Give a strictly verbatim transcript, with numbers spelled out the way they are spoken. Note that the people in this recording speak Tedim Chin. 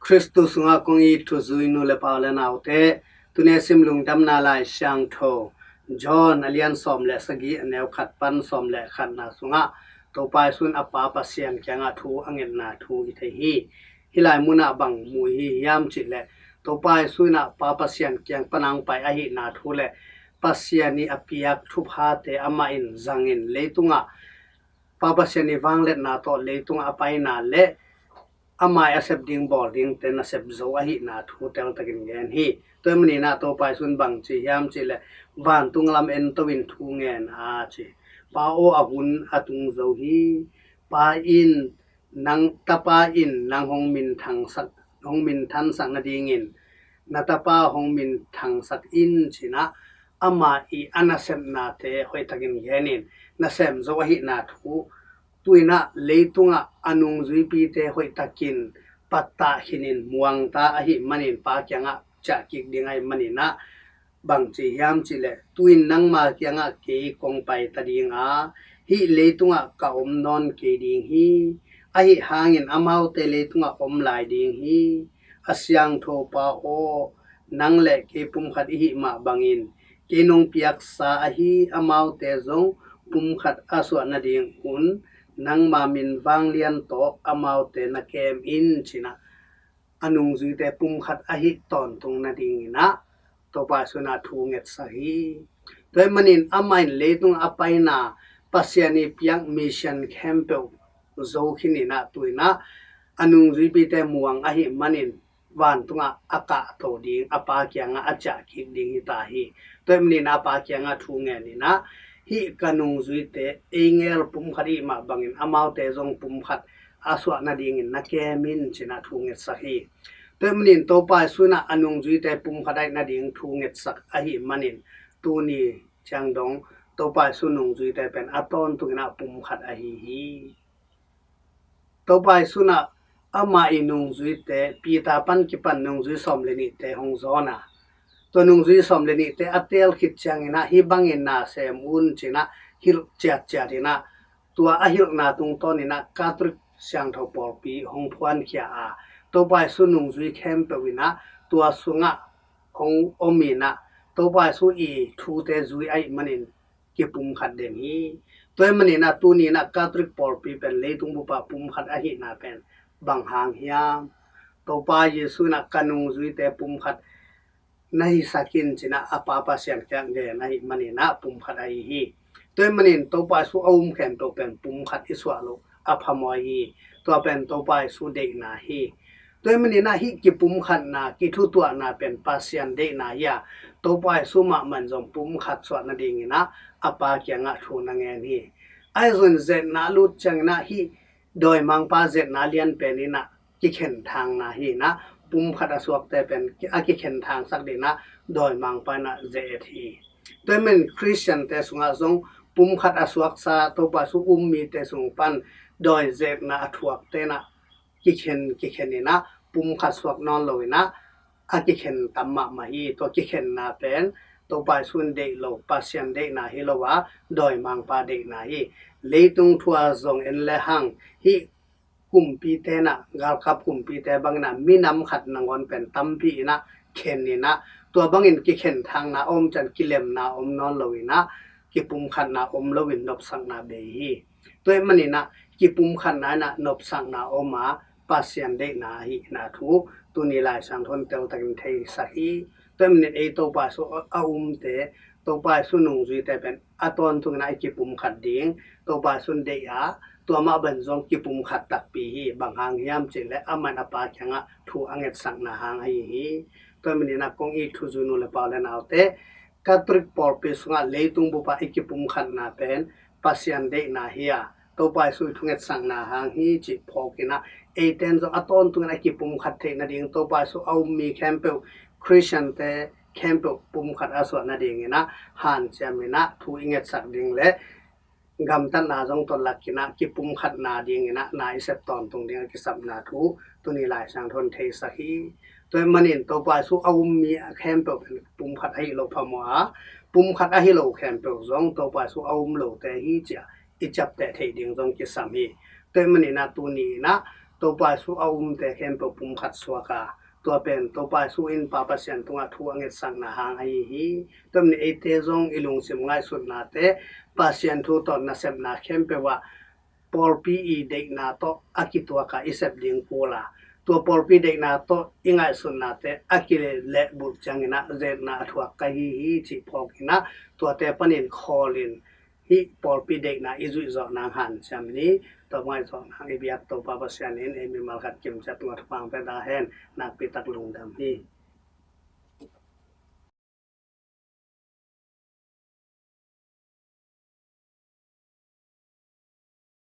Khristu sungah kong it thuzui nu le pa u le naute, tuni a sim Lungdamna Lai Siangtho John a lian sawm le sagih, a neu khat pan sawm le khatna sungah Topa Jesu in a Pa Pasian kiangah thu a ngetna thu i thei hi. Hih lai munah bang mu i hi hiam cih leh, Topa Jesu in a Pa Pasian kiang pan a hong pai ahihna thu le Pasian i a piak thuphate amah in zangin leitungah Pa Pasian i vangliatna tawh leitungah a paina le ama i a sep ding bawl dingte nasep zo ahihna thu teltakin gen hi. Tua ahih manin ah Topa Jesu in bang ci hiam cih leh, vantung lam ento in thu ngen a ci. Pa aw, a hun a tung zo hi. Pa in nang, Tapa in nang hong minthangsak, hong minthansak nadingin na Tapa hong minthangsak in ci-in ah, ama i a nasepnate hoihtakin genin nasem zo ahihna thu, tu-in ah leitungah a nungzuipite hoihtakin pattah khinin muangta ahih manin Pa kiangah ciah kik ding ahih manin ah, bang ci hiam cih leh, tu-in nangma kiangah kei kong paita ding a, hih leitungah ka om nawn kei ding hi. Ahih hangin amaute leitungah om lai ding hi. A siangtho Pa aw, nang le kei pumkhat i hih mah bangin, kei nong piaksa ahi amaute zong pumkhat a suah nadingun, nangma min vanglian tawh amaute na kem in ci-in ah, a nungzuite pumkhat ahih tawntung nadingin ah Topa Jesu in ah thu ngetsak hi. Tua ahih manin amah in leitung a paina, Pasian i piak mission khempeuh zo khinin ah, tu-in ah a nungzuipite muang ahih manin vantungah a kahto ding, a Pa kiangah a ciah kik ding hi ta hi. Tua ahih manin a Pa kiangah thu ngenin ah, hih ka nungzuite ei gel pumkhat i hih mah bangin amaute zong pumkhat a suah nadingin na kem in ci-in ah thu ngetsak hi. Tua ahih manin Topa Jesu in ah a nungzuite pumkhat ahih nading thu ngetsak ahih manin, tuni ciang dong Topa Jesu nungzuite pen a tawntungin ah pumkhat ahi hi. Topa Jesu in ah ama i nungzuite, Peter pan kipan nungzui sawm le nihte hong zawn a, tua nungzui sawm le nihte a teel khit ciangin ah, hih bangin na sem un ci-in ah hilh ciatciat in ah, tua a hilhna tungtawnin ah Catholic siangtho pawlpi hong phuankhia a, Topa Jesu nungzui khempeuh in ah tua sungah hong om in ah, Topa Jesu i thute zui ahih manin kipumkhat den hi. Tua ahih manin ah tuni-in ah Catholic pawlpi pen leitung bup ah pumkhat ahihna pen bang hang hiam? Topa Jesu in ah ka nungzuite pumkhat na hisak in ci-in ah a Pa Pasian kiang gen ahih manin ah pumkhat ahi hi. Tua ahih manin Topa Jesu a um khempeuh pen pumkhat i suah loh a phamawh hi. Tua pen Topa Jesu deihna hi. Tua ahih manin ah hih kipumkhatna, kithutuahna pen Pasian deihna hi a, Topa Jesu mahmah in zong pumkhat suah nadingin ah a Pa kiangah thu na ngen hi. Ahi zongin ze-etna a lut ciangin ah hih dawimangpa ze-etna lianpen in ah kikhenthangna hi in ah, pumkhat a suakte pen a kikhenthangsak dingin ah dawimangpa in ah ze-et hi. Tua ahih manin Khristiante sungah zong pumkhat a suaksa, Topa Jesu um mite sung pan dawi ze-etna a thuakte in ah kikhen, kikhen in ah pumkhat suak nawn lo in ah a kikhen tam mahmah hi. Tua kikhenna pen Topa Jesu in deih lo, Pasian deihna hi lo a, dawimangpa deihna hi. Leitung thu ah zong en le hang, hih kumpite in ah, galkap kumpite bangin ah minam khat nangawn pen tampi in ah khen in ah, tua bangin kikhenthangna a om ciang kilemna a om nawn lo in ah, kipumkhatna om loin nopsakna bei hi. Tua ahih manin ah kipumkhatna in ah nopsakna a om a, Pasian deihna ahihna thu tuni Lai Siangtho in teltakin theisak hi. Tua ahih manin ei Topa Jesu a umte, Topa Jesu nungzuite pen a tawntungin ah i kipumkhat ding, Topa Jesu in deih a, tua mah bangin zong kipumkhat takpi hi. Bang hang hiam cih leh amah in a Pa kiangah thu a ngetsakna hang ahi hi. Tua ahih manin ah kong it thuzui nu le pa u le naute, Catholic pawlpi sungah leitung bup ah i kipumkhatna pen Pasian deihna hi a, Topa Jesu i thungetsakna hang hi cih phawk in ah, eite in zong a tawntungin a kipumkhat theih nading, Topa Jesu a um mi khempeuh, Khristiante khempeuh pumkhat a suah nadingin ah hanciam in ah thu i ngetsak ding le gamtatna zong tawh lak in ah kipumkhatna dingin ah na i sep tawntung ding a kisapna thu tuni Lai Siangtho in theisak hi. Tua ahih manin Topa Jesu a um mi a khempeuh pen pumkhat ahi lo phamawh a, pumkhat ahi lo khempeuh zong Topa Jesu a um lote hi ci-a i ciapteh theih ding zong kisam hi. Tua ahih manin ah tuni in ah Topa Jesu a umte khempeuh pumkhat suak a, tua pen Topa Jesu in Pa Pasian tungah thu a ngetsakna hang ahi hi. Tua manin eite zong i lungsim ngaihsutnate Pasian thu tawh nasepna khempeuh ah pawlpi i deihna tawh a kituak a i sep ding kul a, tua pawlpi deihna tawh i ngaihsutnate a kilehbulh ciangin ah, zetna a thuak ka hi hi cih phawkin ah, tuate panin khawl in hih pawlpi deihna i zuih zawh nang hanciam ni. Tua ngaih zawh nang i biak Topa Pasian in ei mimal khat kimciat tungah thupha pia ta hen. Nakpi tak lungdam hi.